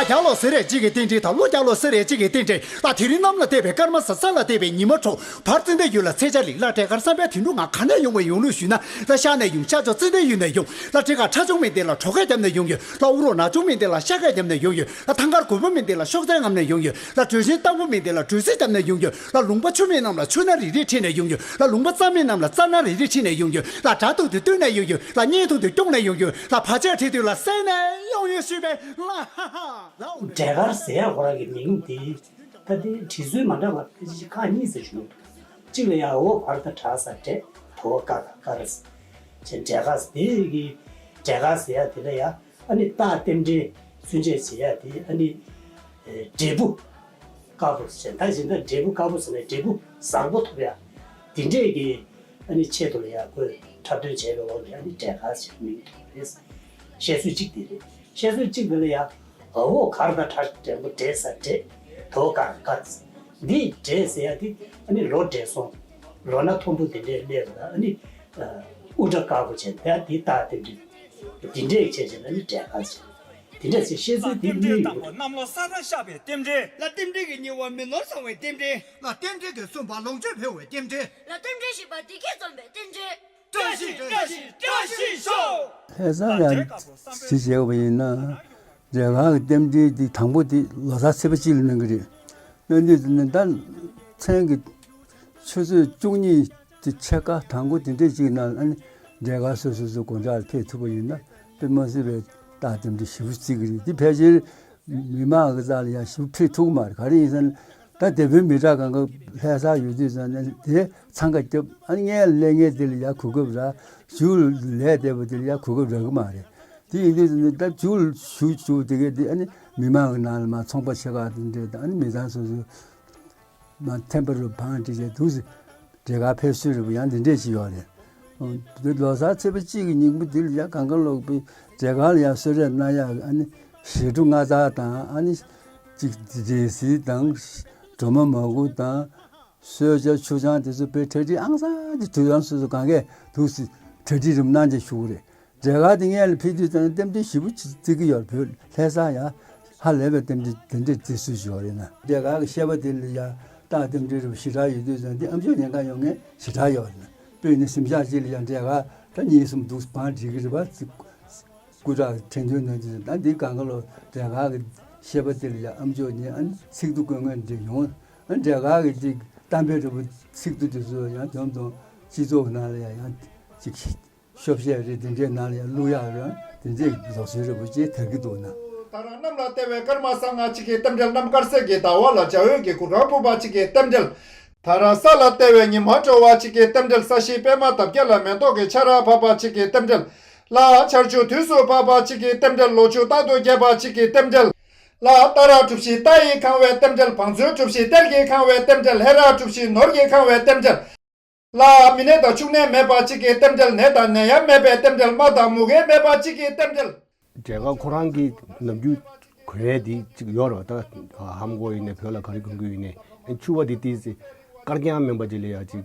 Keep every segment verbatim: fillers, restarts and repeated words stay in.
རྒྱ་ལོ་ཟེར་རེ་གཅིག་གི་རྟེན་འབྲེལ་དང་། ལོ་རྒྱ་ལོ་ཟེར་རེ་གཅིག་གི་རྟེན་འབྲེལ། ལ་དེ་རིང་གནམ་ལ་བལྟས་པའི་སྐར་མ་གཟའ། ས་ལ་བལྟས་པའི་ཉི་མ་དྲོ། བར་ཙན་དན་ཡུལ་ལ་ཚེས་བྱ་ལེགས། ལ་འབྲས་དཀར་བསམ་པའི་དོན་དུ་ང་ག་ནས་ཡོང་བའི་ཡོང་ལུགས་ཞུས་ན། ལ་ཤར་ནས་ཡོང་ཤར་ཕྱོགས་ཙན་དན་ཡུལ་ནས་ཡོང་། ལ་བྲེ་ཁ་ཁྲ་ཆུང་མིན་དེ་ལ་གྲོ་ཁའི་རྒྱབ་ནས་ཡོང་ཡོད། ལ་དབུ་རོག་ན་ཆུང་མིན་དེ་ལ་ཤ་ཁའི་རྒྱབ་ནས་ཡོང་ཡོད། ལ་ཐང་དཀར་རྒོད་པོ་མིན་དེ་ལ་ཤོག་རྩའི་རྒྱབ་ནས་ཡོང་ཡོད། ལ་དྲོད་ཆེན་སྟག་པོ་མིན་དེ་ལ་དྲོད་ཚའི་རྒྱབ་ནས་ཡོང་ཡོད། ལ་ལུང་པ་ཆུ་མེད་རྣམས་ལ་ཆུ་སྣ་རིལ་རིལ་ཁྲིད་ནས་ཡོང་ཡོད། ལ་ལུང་པ་རྩྭ་མེད་རྣམས་ལ་རྩྭ་སྣ་རིལ་རིལ་ཁྲིད་ནས་ཡོང་ཡོད། ལ་དགྲ་ཐུག་དུས་བཏུལ་ནས་ཡོང་ཡོད། ལ་གཉེན་ཐུག་དུས་སྐྱོང་ནས་ཡོང་ཡོད། ལ་བར་ཆད་ཁྲིད་དུས་ལ་བསལ་ནས་ཡོང་ཡོད་ཞུས་པས། ལ་ཧ་ཧ་ལ། འབྲས་དཀར་ཟེར་ཡ་ཁོ་རང་གི་མིང་དེ། ད་དེ་བྲིས་ཚུལ་མ་འདྲ་བ་ཕལ་ཆེར་ཁག་གཉིས་ཟེར་བྱུང་འདུག་གཅིག་ལ་ཡ་འོ་བར་ད་དྲག་ས་འབྲས། དོ་དཀར་དཀར་ཟེར། བྱས་འབྲས་དཀར་དེ་གི་འབྲས་དཀར་ཟེར་ཡ་དེ་ལ་ཡ། ཨ་ནི་རྟགས་རྟེན་འབྲེལ་ཚུན་ཆད་བྱེད་ཡ་དེ། ཨ་ནི་འབྲས་བུ་དཀར་པོ་ཟེར། ད་གཞན་དག་འབྲས་བུ་དཀར་པོ་ཟེར་ནས་འབྲས་བུ་བཟང་པོ་ཐོབ་ཡ། དེ་འདྲས་ཀྱི་ཨ་ནི་ཆེད་དུ་ལ་ཡ་ཁོས་འཁྲབ་སྟོན་བྱས་པའི་འོག་ནས་ཨ་ནི་འབྲས་དཀར་ཟེར་མིང་ཐོགས་པ་རེད། བཤད་སྲོལ་གཅིག་དེ་རེད། བཤད་སྲོལ་གཅིག་དེ་ལ་ཡ། འོ་གར་དང་ཁྲ་འགྲེང་བུ་འབྲས་ས་འབྲས། དོ་དཀར་དཀར། འདི་འབྲས་ཟེར་ཡ་དེ་ཨ་ནི་ལོ་འབྲས་སོང་། ལོ་ན་མཐོན་པོ་དེ་འདྲས་སླེབས་པ་དང་། ཨ་ནི་དབུ་སྐྲ་དཀར་པོ་བྱས་ཡ་དེ་རྟགས་རྟེན་འབྲེལ། འདི་འདྲས་བྱས་བྱས་ན་ནི་འབྲས་དཀར་ཟེར། འདི་འདྲས་ཟེར། བཤད་ཚུལ་དེ་རྟེན་འབྲེལ་གཉིས་ཡོད་དང་པོ་རེད། གནམ་ལོ་ས་ར་ཤར་བའི་རྟེན་འབྲེལ། ལ་རྟེན་འབྲེལ་གྱི་གཉིས་པ་མེ་ནོར་བཟང་བའི་རྟེན་འབྲེལ། ལ་རྟེན་འབྲེལ་གྱི་གསུམ་པ་ལོངས་སྤྱོད་འཕེལ་བའི་རྟེན་འབྲེལ། ལ་རྟེན་འབྲེལ་བཞི་པ་བདེ་སྐྱིད་འཛོམས་པའི་རྟེན་འབྲེལ། བཀྲ་ཤིས་བཀྲ་ཤིས་བཀྲ་ཤིས་ཤོག་ལྷ་ས་ཡང་ཅི་བྱས་པ་ཡིན་ན། འབྲས་དཀར་གྱི་རྟེན་འབྲེལ་དེ་དང་པོ་དེ་ལོ་གསར་ཚེས་པ་གཅིག་ལ་གནང་གི་རེད། གནང་དུས་དེ་ནི་ད་མཚན་གྱི་ཆུ་ཚོད་བཅུ་གཉིས་དེ་ཕྱེད་ཀ་དང་པོ་དེ་འདྲས་ཅིག་ནང་ཨ་ནི་འབྲས་དཀར་སོ་སོ་སོ་སྒོ་འགྲམ་ལ་ཕེབས་ཐུབ་པ་ཡིན་ན་དཔེ་མ་སྲིད་པའི་རྟགས་རྟེན་འབྲེལ་ཞེ་པོ་བརྩི་གི་རེད། དེ་ཕལ་ཆེར་མི་མང་གི་རྩ་ལ་ཡང་ཞེ་པོ་ཕེབས་ཐུབ་ཀྱི་མ་རེད། ག་རེ་ཡིན་ཟེར་ན། ད་དེད་དཔོན་མི་དྲག་གང་ག་ལྷ་ས་ཡོད་དུས་ཙང་ནས་དེ་འཚང་ཁ་རྒྱབ། ཨ་ནི་སྔོན་ལ་སླེབས་མཁན་དེ་ལ་ཡ་གོ་སྐབས་རག། གཞུག་ལ་ལས་བསྡད་པ་དེ་ལ་ཡ་གོ་སྐབས་རག་གི་མ་རེད། དེ་ཡིན་དུས་ཙང་ནས་ད་གཞུག་ལ་གཞུག་གཞུག་དེ་གས་དེ་ཨ་ནི་མི་མང་གི་ནང་ལ་མར་ཚོང་པ་ཆེ་ཁག་དེ་འདྲས་དང་། ཨ་ནི་མི་ཚང་སོ་སོ་མར་ཐེམ་པ་རུ་བང་སྒྲིག་བྱས་འདུག་ཟེར། འབྲས་དཀར་ཕེབས་སྲོལ་རེད་པ། ཡང་འདི་འདྲས་ཅིག་ཡོད་རེད། འདི་ལོ་གསར་ཚེས་པ་གཅིག་གི་ཉིན་མོ་འདི་ལ་ཡ་གང་ག་ལོག་པའི་འབྲས་དཀར་ལ་ཡ་གསོལ་རས་གནང་ཡག་ཨ་ནི་ཞི་ཁྲོ་སྔ་ཚར་དང་། ཨ་ནི་ཅིག་འབྲས་སིལ་དང་སྒྲོལ་མ་མར་ཁུ་དང་གསོལ་ཇ་ཆུ་ཆང་དེ་ཚོ་དཔེ་གྲ་སྒྲིག་ཨང་གསར་གྱི་དུས་རང་སོ་སོ་གང་གས་འདུག་སེ་གྲ་སྒྲིག་རིམ་གནང་བྱས་བཞུགས་རེད། འབྲས་དཀར་དེ་སྔོན་ལ་ཕེབས་དུས་ཙང་ནས་རྟེན་འབྲེལ་ཞེ་པོ་ཅིག་བརྩི་གི་ཡོད་རེད། བོད་ལྷ་ས་ཡ་ཧ་ལས་པའི་རྟེན་འབྲེལ་དེ་འདྲའི་བརྩི་སྲོལ་ཞིག་ཡོད་རེད་ན། འབྲས་དཀར་གྱི་བཤད་པ་དེ་ལ་ཡ་རྟགས་རྟེན་འབྲེལ་རེད་པ། ཞེ་དྲག་ཡོད་དུས་ཙང་འདི་ཨ་མཆོག་ཉེན་ཁ་ཡོང་མཁན་ཞེ་དྲག་ཡོད་རེད་ན། དཔེར་ན་གཟིམ་ཤག་ཅིག་ལ་ཡ་འབྲས་དཀར་ད་གཉིས་གསུམ་འདུག་བང་སྒྲིག་གི་རེད་པ། སྐུ་དྲག་ཁྲི་འདོན་གནང་དུས་ཙང་ད་འདི་གང་ག་ལོ་འབྲས་དཀར་གྱི་བཤད་པ་དེ་ལ་ཡ་ཨ་མཆོག་ཉིད་ཨ་ནི་ཚིག་ཏུ་བཀོད་མཁན་འདྲ་ཡོང་། ཨ་འབྲས་དཀར་གྱི་ཅིག་གཏམ་དཔེ་འདྲ་པོ་ཚིག་ཏུ་དེ་ཚོ་ཡང་འཛོམས་དང་། སྤྱི་ཚོགས་ནང་ལ་ཡ་ཡང་ཅིག་ཤོབ་བཤད་རེད། དེ་འདྲའི་ནང་ལ་ཡང་བླུག་ཡག་རང་དེ་འདྲའི་ལུགས་སྲོལ་རེད་པ་ཅེས་དར་གྱི་འདུག་ན། ད་རང་གནམ་ལ་བལྟས་པའི་སྐར་མ་གསང་སྔགས་གཅིག་གི་རྟེན་འབྲེལ། གནམ་དཀར་གསལ་གྱི་ཟླ་བ་ལ་འཇའ་འོད་ཀྱི་གུར་ཁང་སྤུངས་པ་གཅིག་གི་རྟེན་འབྲེལ། ད་རང་ས་ལ་བལྟས་པའི་ཉི་མ་དྲོ་བ་གཅིག་གི་རྟེན་འབྲེལ། ས་གཞིའི་པད་མ་འདབ་བརྒྱད་ལ་མེ་ཏོག་གི་ཆར་ར་བབས་པ་གཅིག་གི་རྟེན་འབྲེལ། ལ་ཆར་ཆུ་དུས་སུ་བབས་པ་གཅིག་གི་རྟེན་འབྲེལ། ལོ་ཕྱུགས་རྟག་ཏུ་རྒྱས་པ་གཅིག་གི་རྟེན་འབྲེལ། ལ་ཏཱ་ར་གྲུ་བཞི་རྟ་ཡིས་གང་བའི་རྟེན་འབྲེལ། བང་མཛོད་གྲུ་བཞི་གཏེར་གྱིས་གང་བའི་རྟེན་འབྲེལ། ཧེ་ར་གྲུ་བཞི་ནོར་གྱིས་གང་བའི་རྟེན་འབྲེལ། ལ་མི་ནད་དང་ཕྱུགས་ནད་མེད་པ་གཅིག་གི་རྟེན་འབྲེལ། ནད་དང་ནད་ཡམས་མེད་པའི་རྟེན་འབྲེལ། རྨ་དང་མུ་གེ་མེད་པ་གཅིག་གི་རྟེན་འབྲེལ། འབྲས་དཀར་ཁོ་རང་གི་ནམ་རྒྱུན་གོན་ཡས་དེ་གཅིག་ཡོད་རེད་པ། ད་ཧམ་གོ་ཡིན་ནའི་བོད་ལ་ག་རེ་གོན་གོན་ཡིན་ནའི་ཕྱུ་པ་དེ་ཏིས་དཀར་རྐྱང་མིན་པ་ཅིག་ལ་ཡ་གཅིག་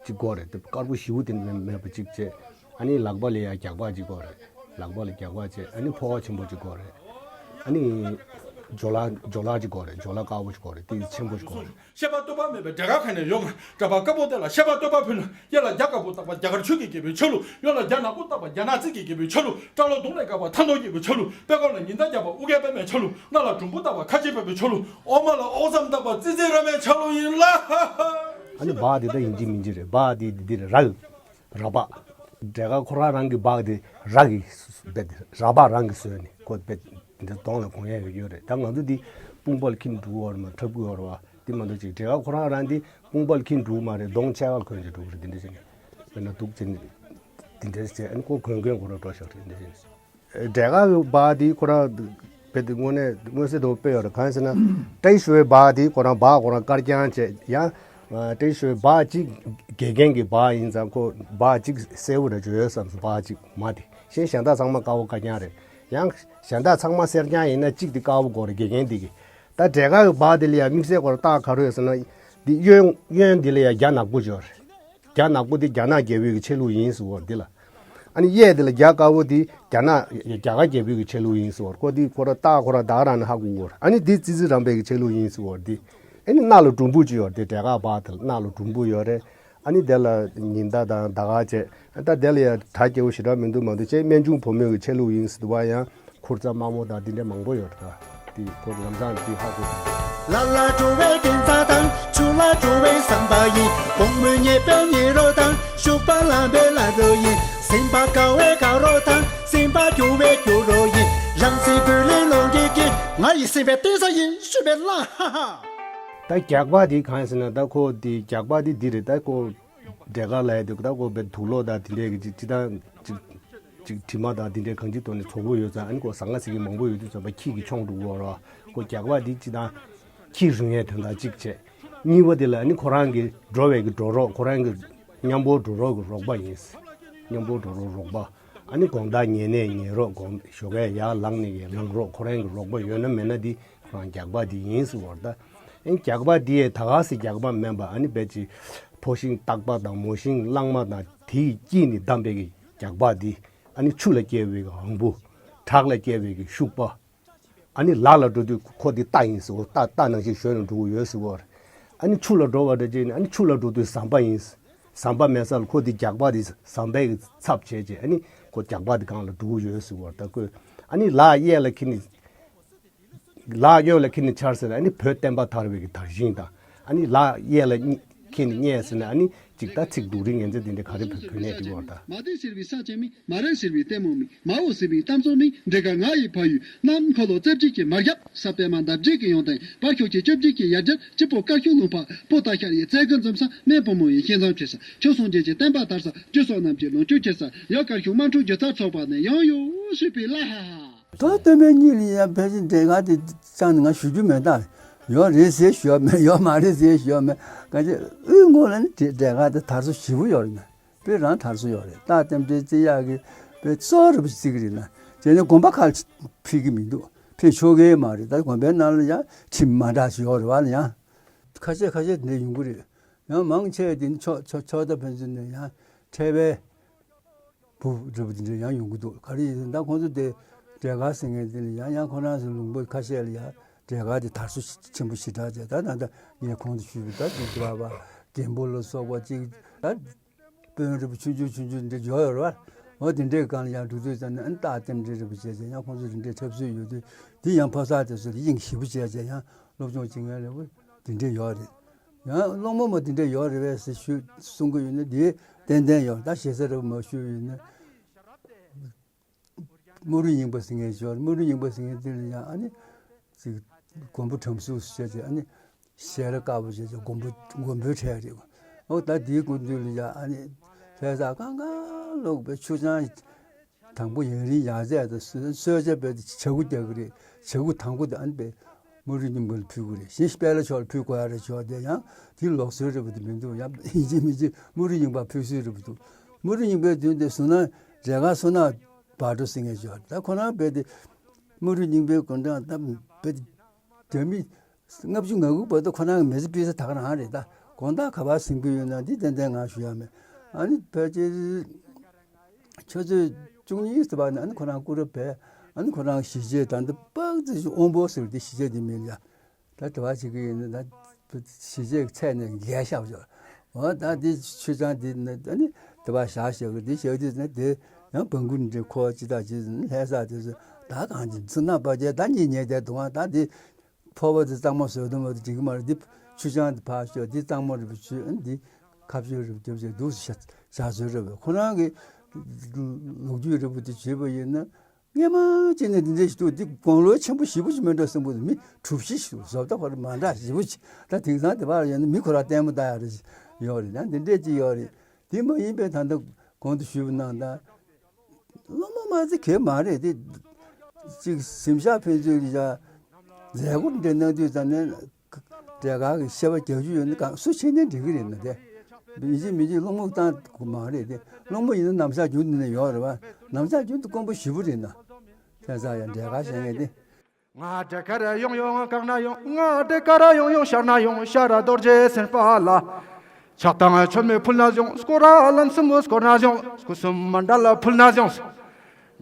གཅིག་དགོས་རེད། དེ་དཀར་པོ་ཞེ་པོ་དེ་མེད་མེད་པ་གཅིག་བྱས། ཨ་ནི་ལག་པ་ལ་ཡ་རྒྱགས་པ་གཅིག་དགོས་རེད། ལག་པ་ལ་རྒྱགས་པ་བྱས། ཨ་ནི་ཕོ་བ་ཆེན་པོ་གཅིག་དགོས་རེད། ཨ་ནི་ཇོ་ལ་ཇོ་ལ་གཅིག་དགོས་རེད། ཇོ་ལ་དཀར་པོ་ཞིག་དགོས་རེད། ཏིས་ཆེན་པོ་ཞིག་དགོས་རེད། བཤད་པ་བསྟོད་པ་མེད་པའི་འབྲས་དཀར་ག་ནས་ཡོང་ང་། འབྲས་དཀར་དཀར་པོ་དེ་ལ་བཤད་པ་བསྟོད་པ་ཕུལ་ན། གཡས་ལ་རྒྱ་དཀར་པོ་བཏགས་པ་རྒྱ་གར་ཆོས་ཀྱི་རྒྱལ་པོའི་ཆ་ལུགས། གཡོན་ལ་རྒྱ་ནག་པོ་བཏགས་པ་རྒྱ་ནག་རྩིས་ཀྱི་རྒྱལ་པོའི་ཆ་ལུགས། སྐྲ་ལོ་གདོང་ལས་དཀར་བ་ཐ་ནོར་རྒྱལ་པོའི་ཆ་ལུགས། པད་ཁོག་ལ་ཉི་ཟླ་རྒྱས་པ་ཨུ་རྒྱན་པདྨའི་ཆ་ལུགས། སྣ་ལ་འབྲོང་བུ་བཏགས་པ་ཁ་ཆེ་བབས་པའི་ཆ་ལུགས། འོག་མ་ལ་ཨོ་ཙམ་བཏགས་པ་ཙི་ཙི་ར་མའི་ཆ་ལུགས་ཡིན་ལ། ཨ་ནི་སྦག་དེ་ད་ཡིན་གཅིག་མིན་གཅིག་རེད། སྦག་དེ་འདི་འདི་རེད། ར་ར་སྦག་འབྲས་དཀར་ཁོ་རང་རང་གི་སྦག་དེ་ར་གི་རྦད་ར་སྦག་རང་གིས་བཟོས་ནས་ཁོ་རྦད་འདི་གདོང་ལ་གོན་ཡས་ཡོད་ཡོད་རེད། ད་ང་ཚོ་འདི་དཔུང་པ་ལ་འཁྱེར་འགྲོ་གི་ཡོད་རེད་མ། འཁྲབ་ཀྱི་ཡོད་རེད་པ། དེ་མ་གཏོགས་ཅིག་འབྲས་དཀར་ཁོ་རང་རང་འདི་དཔུང་པ་ལ་འཁྱེར་འགྲོ་གི་མ་རེད། གདོང་ཕྱེད་ཀ་ལ་གོན་བྱས་འགྲོ་གི་རེད། འདི་འདྲ་བྱས་ནས་དཔེར་ན་འདུག་བྱས་ནས་འདི་འདྲ་བྱས། ཨ་ནི་ཁོ་གོན་གོན་ཁོ་རང་འགྲོ་ཤག་རེད། འདི་འདྲ་བྱས་ནས། འབྲས་དཀར་གྱི་སྦག་དེ་ཁོ་རང་རྦད་དེ་དངོས་གནས་མངོན་གསལ་དོད་པོ་དཔེ་ཡོད་རེད། གང་ཡིན་ཟེར་ན། ཏྲེ་ཞུའི་སྦག་དེ་ཁོ་རང་སྦག་ཁོ་རང་དཀར་རྐྱང་བྱས། ཡང་ཏྲེ་ཞུའི་སྦག་གཅིག་དགེ་རྒན་གྱི་སྦག་ཡིན་ཙང་ཁོ་སྦག་གཅིག་གསལ་པོ་རེ་བྱོས་ཡོད་བསམ་སོང་། སྦག་གཅིག་མ་དེ་གཞན་གཞན་དག་ཚང་མ་དཀར་པོ་དཀར་རྐྱང་རེད། ཡང་གཞན་དག་ཚང་མ་སེར་རྐྱང་ཡིན་ན་གཅིག་དེ་དཀར་པོ་དགོས་རེད། དགེ་རྒན་དེ་གི། ད་འབྲས་དཀར་གྱི་སྦག་དེ་ལ་ཡང་དམིགས་བསལ་ཁོ་རང་རྟགས་ག་རེ་ཡོད་ཟེར་ན། འདི་གཡོན་གཡོན་འདི་ལ་ཡང་རྒྱ་ནག་པོ་ཅིག་ཡོད་རེད། རྒྱ་ནག་པོ་འདི་རྒྱ་ནག་རྒྱལ་པོའི་གི་ཆ་ལུགས་ཡིན་ཟེར་བ་འདི་ལ། ཨ་ནི་གཡས་དེ་ལ་རྒྱ་དཀར་པོ་དེ་རྒྱ་ནག་རྒྱ་གར་རྒྱལ་པོའི་གི་ཆས་ལུགས་ཡིན་ཟེར་བ་རེད། ཁོ་དེ་ཁོ་ར་ད་ཁོ་ར་ད་ག་རང་ནས་ཧ་གོ་གི་ཡོད་རེད། ཨ་ནི་དེ་ཙི་ཙི་རམ་པའི་གི་ཆས་ལུགས་ཡིན་ཟེར་བ་རེད། དེ་ཨ་ནི་སྣ་ལ་འབྲུམ་བུ་ཅིག་ཡོད་རེད། དེ་འབྲས་དཀར་པ་དེ་ལ་སྣ་ལ་འབྲུམ་བུ་ཡོད་རེད། ཨ་ནི་དེ་ལ་ཉི་ཟླ་དང་ཟླ་སྐར་བྱས། ད་དེ་ལ་ཡང་གྲ་རྒྱས་པོ་ཞེ་དྲག་མི་འདུག་མ་འདུག་བྱས། སྨན་ཆུང་བུ་མོའི་གི་ཆས་ལུགས་ཡིན་ཟེར་བ་ཡང་ཁུར་རྩ་དམར་མོ་དང་དེ་འདྲ་མང་པོ་ཡོད་རེད། ད་དེ་ཁོ་ལམ་སང་དེ་ཧ་གོ། ལ་ལ་འགྲོ་བའི་དེང་སང་དང་ཆུ་ལ་འགྲོ་བའི་ཟམ་པ་ཡིན། དགོང་མོའི་ཉལ་པའི་ཉལ་རོགས་དང་ཞོགས་པ་ལངས་པའི་ལ་རོགས་ཡིན། སེམས་པ་དགའ་བའི་དགའ་རོགས་དང་སེམས་པ་སྐྱོ་བའི་སྐྱོ་རོགས་ཡིན། རང་སེམས་བུ་ལོན་ལོང་གི་གི་ང་ཡི་སེམས་པའི་བསྟན་ས་ཡིན་ཞུས་པའི་ལ་ཧ་ཧ། ད་རྒྱགས་པ་དེ་གང་ཡིན་ཟེར་ན། ད་ཁོ་དེ་རྒྱགས་པ་དེ་འདི་རེད། ད་ཁོ་འབྲས་དཀར་ལབ་ཡ་དེ་ད་ཁོ་བའི་དུག་ལོག་དང་དེ་འདྲའི་གི་ཅིག་ཅིག་དང་ཅིག་ཅིག་དྲི་མ་དང་དེ་འདྲའི་གང་ཅིའི་ཐོག་ནས་བཙོག་པོ་ཡོད་ཙང་། ཨ་ནི་ཁོ་ཟངས་ཁ་ཟེར་གི་མང་པོ་ཡོད་དུས་ཙམ་པ་ཁྱི་གིས་མཆོང་འགྲོ་གི་ཡོད་རེད། ཁོ་རྒྱགས་པ་དེ་ཅིག་དང་ཁྱི་རུང་ཡའི་དོན་དག་གཅིག་བྱས། གཉིས་པ་དེ་ལ་ཨ་ནི་ཁོ་རང་གི་འགྲོ་བའི་གི་འགྲོ་རོགས། ཁོ་རང་གི་མཉམ་པོ་འགྲོ་རོགས་གི་རོགས་པ་ཡིན། མཉམ་པོ་འགྲོ་རོགས་རོགས་པ། ཨ་ནི་དགོང་དག་ཉལ་ནས་ཉལ་རོགས། དགོང་ཞོགས་ཀས་ཡར་ལངས་ནས་ཡར་ལངས་རོགས། ཁོ་རང་གི་རོགས་པ་ཡོད་ན་མེད་ན་དེ་ཁོ་རང་རྒྱགས་པ་དེ་ཡིན་ཟེར་བ་རེད། ད་ཨ་ནི་རྒྱགས་པ་དེ་ད་ག་སེ་རྒྱགས་པ་མིན་པ། ཨ་ནི་དཔེ་ཅིག་ཕོ་ཤིང་སྟག་པ་དང་མོ་ཤིང་གླང་མ་དང་དེ་ཡི་དཀྱིལ་ནས་བསྡམས་པའི་གི་རྒྱགས་པ་དེ། ཨ་ནི་ཆུ་ལ་སྐྱེ་བའི་གི་འང་བུ། བྲག་ལ་སྐྱེ་བའི་གི་ཤུག་པ། ཨ་ནི་ལ་ལ་འགྲོ་དུས་ཁོ་དེ་རྟ་ཡིན་ཟེར་བ། རྟ་རྟ་ནང་བཞིན་ཞོན་ནས་འགྲོ་གི་ཡོད་ཟེར་བ་རེད། ཨ་ནི་ཆུ་ལ་འགྲོ་བ་འདྲ་ཅིག་ནི་ཨ་ནི་ཆུ་ལ་འགྲོ་དུས་ཟམ་པ་ཡིན། ཟམ་པ་མེད་ས་ལ་ཁོ་དེ་རྒྱགས་པ་དེ་ཟམ་པའི་གི་ཚབ་བྱས་བྱས། ཨ་ནི་ཁོ་རྒྱགས་པ་དེ་སྒང་ལ་འགྲོ་གི་ཡོད་ཟེར་བ་རེད། ད་ཁོས་ཨ་ནི་ལ་གཡས་ལ་འཁྱེར་ནས། ལ་གཡོན་ལ་འཁྱེར་ནས་འཕྱར་ཟེར་ན། ཨ་ནི་བོད་བསྟན་པ་དར་བའི་གི་དར་ཤིང་དང་། ཨ་ནི་ལ་གཡས་ལ་གཉིས་ཁྱེར་ནས་བསྙལ་ཟེར་ན། ཨ་ནི་ཅིག་ད་ཚིག་སྡུག་རིང་ངན་ཚེ་འདི་འདྲ་ག་རེ་བོད་བོད་ནས་འབྲི་བར་ད། མ་དེ་ཟེར་བའི་ས་ཆེན་མིན། མ་རེད་ཟེར་བའི་ལྟད་མོ་མིན། མ་འོ་ཟེར་བའི་གཏམ་ཚོགས་མིན། འདྲེ་དཀར་ང་ཡི་ཕ་ཡུལ། གནམ་འཁོར་ལོ་རྩེ་གཅིག་གི་མར་རྒྱབ། ས་པད་མ་འདབ་བརྒྱད་ཀྱི་ཡོང་སྟེང་། བར་ཤོག་ཆེན་བཅོ་བརྒྱད་ཀྱི་ཡར་རྒྱབ། སྤྱི་པོ་དཀར་ཤོག་ལུང་པ། པོ་ཏ་ཤར་ཡི་རྩེ་དགུ་འཛོམས་ས། སྨན་བུ་མོ་ཡི་ཤིང་ཚང་ཆེ་ས། ཆོས་སྲུང་རྒྱལ་གྱི་བསྟན་པ་དར་ས། གཅོད་སོག་རྣམས་ཀྱི་ལོངས་སྤྱོད་ཆེ་ས། ཡ་དཀར་ཤོག་དམར་འཕྲོ་སྒྱུ་རྩལ་ཚོགས་པ་ནས་ཡང་ཡོད་ཞུས་པའི་ལ་ཧ་ཧ། ད་སྟོན་པའི་གཉིད་ལ་ཡང་ཕལ་ཆེར་འདྲེ་དཀར་དེ་ཅང་ང་ཞུ་རྒྱུ་མེད། ད་ཡོད་རེད་ཟེར་ཞུ་ཡ་མེད། ཡོད་མ་རེད་ཟེར་ཞུ་ཡ་མེད། གང་ཅི་དབུས་ངོས་ལ་ནི་འདྲེ་དཀར་དེ་དར་སོ་ཞེ་པོ་ཡོད་རེད་ན། དཔེ་རང་དར་སོ་ཡོད་རེད། རྟགས་རྟེན་འབྲེལ་བརྩི་ཡག་གི་དཔེ་གཙོ་བོ་རེད་པ་བརྩི་གི་རེད་ན། བྱས་ནས་དགོན་པ་ཁག་ཕུད་ཀྱི་མི་འདུག་ཕུད་ཆོག་གི་མ་རེད། ད་དགོན་པའི་ནང་ལ་ཡང་ཁྲིམས་མ་འདྲ་ཞིག་ཡོད་རེད་བ་ལ། ཡང་ཁ་ཤས་ཁ་ཤས་དེ་འདྲ་ཡོང་གི་རེད། ཡང་མང་ཆེ་བ་དེ་ནི་ཕྱོགས་ཕྱོགས་ཕྱོགས་མཐའ་ཕན་ཚུན་ནས་ཡང་འཕྲད་པའི་བུ་འདྲ་པོ་དེ་འདྲ་ཡང་ཡོང་གི་འདུག་ག་རེ་ཡིན་ཟེར་ན་ད་ཁོང་ཚོ་དེ་འབྲས་དཀར་ཟེར་མཁན་དེ་ནི་ཡང་ཡང་ཁོ་རང་ཚོའི་ལུང་པ་ཁ་ཤས་ལ་ཡང་འབྲས་དཀར་དེ་དར་སོ་ཆེན་པོ་ཞེ་དྲག་བྱས། ད་ད་ལྟ་ངས་གོང་དུ་ཞུས་པའི་ད་དེ་འདྲ་བ་རྒན་པོ་ལ་སོགས་པ་ཅིག་ད་དཔོན་འདྲ་པོ་ཆུང་ཆུང་ཆུང་ཆུང་འདྲ་འཇོག་ཡོད་རེད་བ། འོ་དེ་འདྲའི་སྒང་ལ་ཡང་འགྲོ་དུས་ཙམ་ནས་ཨ་ནི་རྟགས་རྟེན་འབྲེལ་འདྲ་པོ་བྱས་བྱས་ཡང་ཁོང་ཚོ་དེ་འདྲའི་འཁྲབ་སྲོལ་ཡོད་དུས། དེ་ཡང་ཕོ་གསར་དེ་ཚོ་ལ་དབྱིངས་ཞེ་པོ་བྱས་བྱས་ཡང་སློབ་སྦྱོང་བྱེད་མཁན་འདྲ་པོ་དེ་འདྲ་ཡོད་རེད། ཡང་སློང་མོ་མ་དེ་འདྲ་ཡོད་རེད་པས་ཟེར་ཞུ་གསུང་གི་ཡོད་ན་དེ་ཏན་ཏན་ཡོད། ད་ཞེ་ས་རེད་པ་མ་ཞུས་ཡོད་ན། དམུ་རུ་རྙིང་པ་ཟེར་མཁན་ཞིག་ཡོད་རེད། དམུ་རུ་རྙིང་པ་ཟེར་མཁན་དེ་ལ་ཡང་ཨ་ནི་ཅིག་མགོན་པོ་དྲང་སྲོང་ཟེར་བྱས་ཨ་ནི་ཞལ་རས་དཀར་པོ་བྱས་བྱས་མགོན་པོ་མགོན་པོའི་གྲས་རེད། འོ་ད་དེའི་སྐུ་མདུན་ལ་ཡང་ཨ་ནི་ལྷ་ས་གང་ག་ལོག་པའི་ཆུ་བྱང་དང་པོ་ཡང་རིང་ཡར་ཚད་དང་གསོལ་ཇ་དཔེ་དེ་བྱ་འགུ་རྒྱག་གི་རེད། བྱ་འགུ་དང་པོ་དེ་ཨ་ནི་དཔེ་དམུ་རུ་རྙིང་པ་ལ་ཕུལ་གི་རེད། གཞན་དཔལ་ལྷ་མཆོག་ལ་ཕུལ་དགོས་ཡ་རེད་ཆོག་དེ་ཡང་དེ་ལོག་སྲོལ་རེད་པ་དེ་མི་འདུག་ཡང་ཡིན་གཅིག་མིན་གཅིག་དམུ་རུ་རྙིང་པ་ཕུལ་སྲོལ་རེད་པ་འདུག་དམུ་རུ་རྙིང་པའི་དུས་དེ་གཟུགས་ན་འབྲས་དཀར་བསོད་ནམས་བག་དྲོ་ཟེར་མཁན་ཞིག་ཡོད་རེད། ད་ཁོ་རང་དཔེ་དེ་དམུ་རུ་རྙིང་པའི་དགུང་གྲངས་ད་དཔེ་དེ་རྒྱ་མི་ལྔ་བཅུ་ང་དགུ་བར་དུ་ཁོ་རང་གི་མི་ཚེ་སྤུས་ཚད་ད་ག་རང་རེད། ད་དགོང་དག་ག་པར་ཟིན་གྱི་ཡོད་ན་འདི་ཏན་ཏན་ང་ཞུ་ཡ་མེད། ཨ་ནི་ཕལ་ཆེར་ཆུ་ཚོད་བཅུ་གཉིས་ཙམ་པ་ནས་ཨ་ནི་ཁོ་རང་སྐུ་རབས་བས། ཨ་ནི་ཁོ་རང་གི་ཞི་བྱེད་ད་འདི་དཔག་ཙམ་ཞིག་དབང་པོ་ཟེར་འདི་ཞི་བྱེད་འདི་མིན་ཡ། ད་དེ་བ་བྱེད་ཀྱི་ཡིན་ན་ད་ཞི་བྱེད་ཀྱི་ཚད་ནས་འགལ་ཤག་བྱོས། འོ་ད་འདི་ཆུ་བྱང་འདི་ནི་ད་ནི་དེ་བ་བཞག་བཞག་གི་འདི་བཞག་དུས་ནི་དེ་ཡང་བང་གུ་འདི་ཁོ་ཅི་ད་ཅི་ལྷ་ས་དེ་ཚོ་ད་གང་ཅི་ཚུར་ན་པ་ཅེ་ད་གཉིད་ཉལ་བསྡད་འདུག་ཨ་ད་འདི་ཕོར་པ་དེ་གཙང་མ་བཟོས་དུ་མ་དེ་འགྲིག་གི་མ་རེད། འདི་ཆུ་བྱང་དེ་ཕར་བཞག་འདི་གཙང་མ་རེད་པ་བྱོས། འདི་ཁ་བྱོས་རེད་པ་རྒྱབ་བྱས་འདུག་བཞག་བཟོས་རེད་པ། ཁོ་རང་གི་ལོ་རྒྱུས་རེད་པ་དེ་བྱས་པ་ཡིན་ན། སྔས་མ་ཅིག་ནས་འདི་འདྲ་ཞིག་འདུག་འདི་དགུང་ལོ་ཆེན་པོ་ཞེ་པོ་ཅིག་མེད་འགྲོ་བསམ་གྱི་འདུག་མི་གྲུ་བཞི་ཞིག་བཟོ་ལྟ་བར་མ་འདྲ་ཞེ་པོ་ཅིག་ད་དེང་སང་དེ་བར་ཡོད་ན་མི་ཁོ་རང་ལྟད་མོ་ལྟ་ཡ་རེ་ཡོད་རེད། ཡང་འདི་འདྲས་ཅིག་ཡོད་རེད། དེ་མ་ཡིན་པའི་ད་ལྟ་གོང་དུ་ཞུས་པ་ནང་ལྟར་སློང་མོ་མ་ཚད་གལ་མ་རེད་དེ། ཅིག་གཟིམ་ཤག་ཕན་ཚུན་གྱི་ཡ་མཛད་སྒོ་འདྲ་གནང་དུས་ཙམ་ནས། འབྲས་དཀར་གྱི་བཤད་པ་རྒྱག་རྒྱུ་ཡོད་ན་གང་སུ་ཕྱིན་ནས་འགྲིག་གི་རེད་ན་དེ། ཡིན་གཅིག་མིན་གཅིག་སློང་མོ་བཏང་དགོས་མ་རེད་དེ། སློང་མོ་ཡིན་ན་ནམ་ཞག་རྒྱུན་དུ་ནས་ཡོད་རེད་བ། ནམ་ཞག་རྒྱུན་དུ་དཀོན་པོ་ཞེ་པོ་རེད་ན། དེ་ཙང་ཡང་འབྲས་དཀར་བཤད་མཁན་དེ། ང་འབྲས་དཀར་ཡོང་ཡོང་གང་ན་ཡོང་། ང་འབྲས་དཀར་ཡོང་ཡོང་ཤར་ན་ཡོང་། ཤར་རྡོ་རྗེ་སེམས་དཔའ་ལ། ཆགས་སྡང་ཆོ་མེད་ཕུལ་ན་བྱུང་། སྐོར་ར་ལན་གསུམ་སྐོར་ན་བྱུང་། སྐུ་གསུམ་མཎྜལ་ཕུལ་ན་བྱུང་།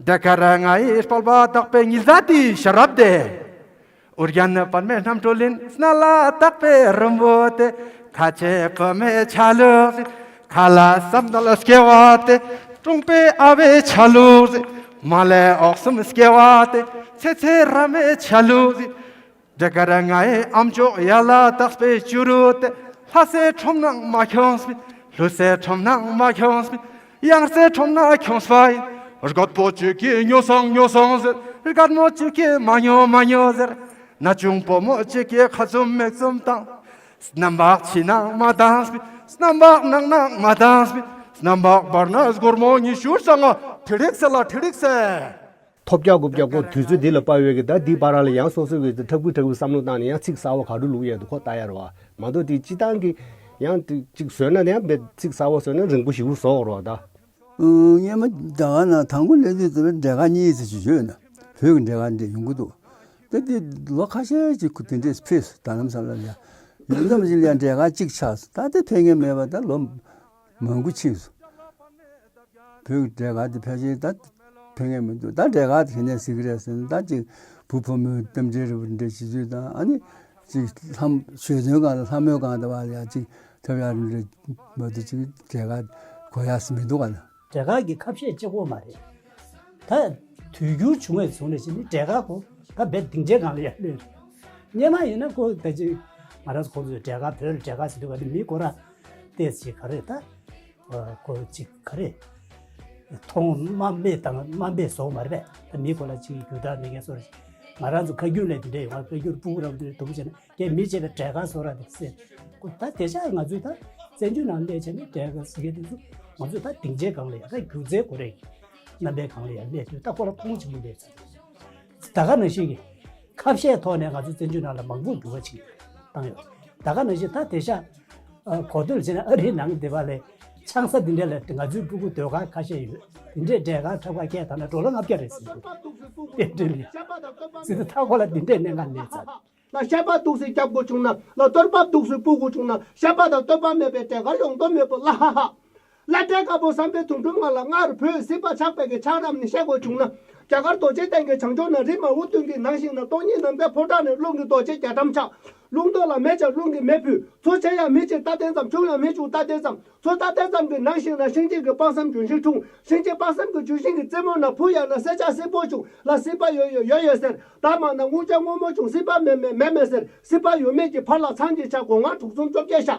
འདི་གར་ང་ཡི་དཔལ་བ་དག་པའི་ཉི་ཟླ་དེའི་ཤ་རབ་དེ། ཨོ་རྒྱན་པདྨའི་རྣམ་འཕྲུལ་ཡིན། སྣ་ལ་དག་པའི་རིན་པོ་དེ། ཁ་ཆེ་བུ་མོའི་ཆ་ལུགས་ཟིན། ཁ་ལ་བསམ་དོན་སྐྱེ་བ་དེ། གྲོང་པའི་ཨ་བའི་ཆ་ལུགས་ཟིན། མ་ལས་འོག་གསུམ་སྐྱེ་བ་དེ། ཚེ་ཚེ་ར་མའི་ཆ་ལུགས་ཟིན། འདི་གར་ང་ཡི་ཨམ་ཅོག་ཡ་ལ་དྭགས་པའི་བྱུ་རུ་དེ། ལྷ་སའི་ཁྲོམ་ནང་མ་ཁྱོངས་པའི། ལྷོ་སའི་ཁྲོམ་ནང་མ་ཁྱོངས་པའི། ཡང་སའི་ཁྲོམ་ན་ཁྱོངས་པ་ཡིན། རྒད་པོ་གཅིག་གིས་ཉོ་སོང་ཉོ་སོང་ཟེར། རྒད་མོ་གཅིག་གིས་མ་ཉོ་མ་ཉོ་ཟེར། ན་ཆུང་བུ་མོ་གཅིག་གིས་ཁ་བཙུམ་མིག་བཙུམ་བཏང་། སྣམ་བག་ཕྱི་ནང་མ་བཏང་སྤི། སྣམ་བག་ནང་ནང་མ་བཏང་སྤི། སྣམ་བག་བར་ན་སྒོར་མོ་ཉི་ཤུ་རྩ་ལྔ། ཁྲི་རིགས་ཟེར་ལ་ཁྲི་རིགས་ཟེར། ཐོབ་རྒྱག་དགུ་རྒྱག་གོ་དུས་ཚོད་འདི་ལ་དཔག་ཡོད་ཀྱི། ད་འདི་བར་ལ་ཡང་སོ་སོ་གི་ཐག་པུས་ཐག་པུས་བསམ་བློ་བཏང་ནས་ཡང་ཚིག་གསར་བ་ག་རུ་བླུག་ཡས་འདུག་ཁོ་ལྟ་ཡ་རེད་བ། མ་གཏོགས་དེ་སྤྱི་བཏང་གི་ཡང་དེ་གཅིག་བཟོས་ན་ཡང་དཔེ་ཚིག་གསར་བ་བཟོས་ན་རིང་པོ་ཞེ་པོ་བཟོ་དགོས་རེད་བ་ད། སྔོན་མ་ཟླ་བ་ན་དང་པོ་སླེབས་དུས་ཙམ་པ་འབྲས་དཀར་གཉིས་ཙམ་ཞིག་ཡོད་ན། བོད་ཀྱི་འབྲས་དཀར་འདི་ཡོང་གི་འདུག་ད་འདི་ལོ་ཁ་ཤས་ཅིག་ཁུ་དེ་འདྲས་ཕེབས་སོང་། ད་ལམ་སང་ལ་ཡ་ཡོད་ཙམ་ཞིག་ལ་ཡང་འབྲས་དཀར་གཅིག་ཆགས་སོང་། ད་ལྟ་ཕེབས་མཁན་མེད་པ་ད་ལོ་མང་པོ་ཕྱིན་སོང་། བོད་ཀྱི་འབྲས་དཀར་འདི་ཕལ་ཆེར་ད་ཕན་ངེས་མི་འདུག་ད་འབྲས་དཀར་དེ་ནས་ཟིག་རེད་ཟེར་ན། ད་ཅིག་བུ་ཕོ་མོའི་རྟེན་འབྲེལ་རེ་བ་འདྲ་བྱེད་ཚུལ་དང་། ཨ་ནི་ཅིག་ལྷ་མོ་ཞོ་སྟོན་སྒང་ལ་ལྷ་མོའི་སྒང་དེ་བ་ལ་ཡ་ཅིག་ཐོབ་ཡག་རེ་འདྲ་མ་གཏོགས་ཅིག་འབྲས་དཀར་གོ་ཡག་ཟིག་མི་འདུག་ག་ལ། འབྲས་དཀར་གྱི་ཁ་བཤད་གཅིག་པོ་མ་རེད། ད་དུས་འགྱུར་བྱུང་བའི་བཟུང་ནས་བྱས་ནས་འབྲས་དཀར་གོ་ད་རྦད་སྡིངས་ཆའི་སྒང་ལ་ཡར་གློད་རེད། སྔོན་མ་ཡིན་ན་ཁོ་ད་ཅིག་ང་རང་ཚོ་ཁོང་ཚོས་འབྲས་དཀར་བོད་ལ་འབྲས་དཀར་ཟེར་དུས་ག་དེ་མི་ཁོ་རང་ཏོག་ཙམ་ག་རེ་ད། ཁོ་ཅིག་ག་རེ། མཐོང་དམའ་འབེབས་དང་དམའ་འབེབས་བཟོ་མ་རེད་པས། ད་མི་ཁོ་ལ་ཅིག་རྒྱུ་དག་མེད་མཁན་བཟོ་རེད། ང་རང་ཚོ་ཁ་རྒྱུན་ལས་དེ་འདྲ་ཡོང་བ། ཁ་རྒྱུན་སྤུ་གུ་རབ་དེ་དུམ་བུ་བྱས་ན་ཀྱེ་མི་བྱས་པའི་འབྲས་དཀར་བཟོ་ར་དེ་ཟེར། ཁོ་ད་དེ་ཆ་ང་ཚོས་ད་བཙན་བྱོལ་ནང་སླེབས་བྱས་ནས་འབྲས་དཀར་ཟེར་མཁན་དེ་ཚོ་ང་ཚོས་ད་སྡིངས་ཆའི་སྒང་ལ་ཡ་ད་སྒྱུ་རྩལ་གོ་རེ་རྣམ་པའི་སྒང་ལ་ཡ་སླེབས་དུས་ད་ཁོ་ལ་མཐོང་ཆེན་པོ་སླེབས་ཚར། ད་ག་ནང་བཞིན་གྱི་ཁ་བཤད་ཐོག་ནས་ང་ཚོ་བཙན་བྱོལ་ནང་ལ་མང་པོ་འགྱུར་བ་ཕྱིན་བཏང་ཡོད། ད་ག་ནང་བཞིན་ད་དེ་ཤ་གོ་ཐོས་བྱས་ན་ཨ་རིའི་ནང་སྡེ་བ་ལས་ཆང་ས་འདི་འདྲ་ལས་ང་ཚོའི་སྤུ་གུ་ཟློས་གར་ཁ་ཤས་ཡོད། དེ་འདྲས་འབྲས་དཀར་འཁྲབ་ཁ་སྐད་བཏང་ན་ཌོ་ལར་ལྔ་བརྒྱ་རེད་ཟེར་འདུག་དེ་འདྲས་ལས་ཟེར་དུས་ད་ཁོ་ལ་འདི་འདྲས་གནད་འགག་གནས་ཚར། ལ་བཤད་པ་འདུག་སེ་རྒྱབ་དགོས་བྱུང་ན། ལ་གཏོར་པ་འདུག་སེ་སྤུ་དགོས་བྱུང་ན། བཤད་པ་དང་གཏོར་པ་མེད་པའི་འབྲས་དཀར་ཡོང་དོན་མེད་པོ་ལ་ཧ་ཧ། བླ་བྲེ་དཀར་པོ་བསམ་པའི་དུང་སྒྲོལ་མ་ལ་སྔར་བོད་སྲིད་པ་ཆགས་པའི་གི་ཆགས་རབས་ནི་བཤད་དགོས་བྱུང་ན། རྒྱ་གར་རྡོ་རྗེ་གདན་གྱི་བྱང་ཕྱོགས་ན་རི་མ་འུ་སྟོན་གྱི་ནང་བཞིན་ན་སྟོང་ཉིད་ནམ་མཁའི་ཕོ་བྲང་ནས་རླུང་གི་རྡོ་རྗེ་རྒྱ་གྲམ་ཆགས། རླུང་རྡོ་ལ་མེ་བྱ་རླུང་གིས་མེ་ཕུལ། མཚོ་ཆེ་ཡང་མེ་ཆེ་རྟ་དེ་ཙམ། ཆུང་ཡང་མེ་ཆུང་རྟ་དེ་ཙམ། མཚོ་རྟ་དེ་ཙམ་གྱི་ནང་བཞིན་ན་གཤིན་རྗེ་གི་དཔག་བསམ་ལྗོན་ཤིང་འཁྲུངས། གཤིན་རྗེ་དཔག་བསམ་གྱི་ལྗོན་ཤིང་གི་རྩེ་མོ་ན་བུ་ཡང་ན་སེར་ཆགས་སེར་པོ་བྱུང་ལ། སྲིད་པ་ཡོད་ཡོད་ཡོད་ཡོད་ཟེར། ད་མ་ན་སྔོ་ཆ་སྔོན་མོ་བྱུང་། སྲིད་པ་མེད་མེད་མེད་མེད་ཟེར། སྲིད་པ་ཡོད་མེད་ཀྱི་བར་ལ་ཚང་གི་ཆ་སྒོ་ང་དྲུག་གསུམ་བཅོ་བརྒྱད་ཤ།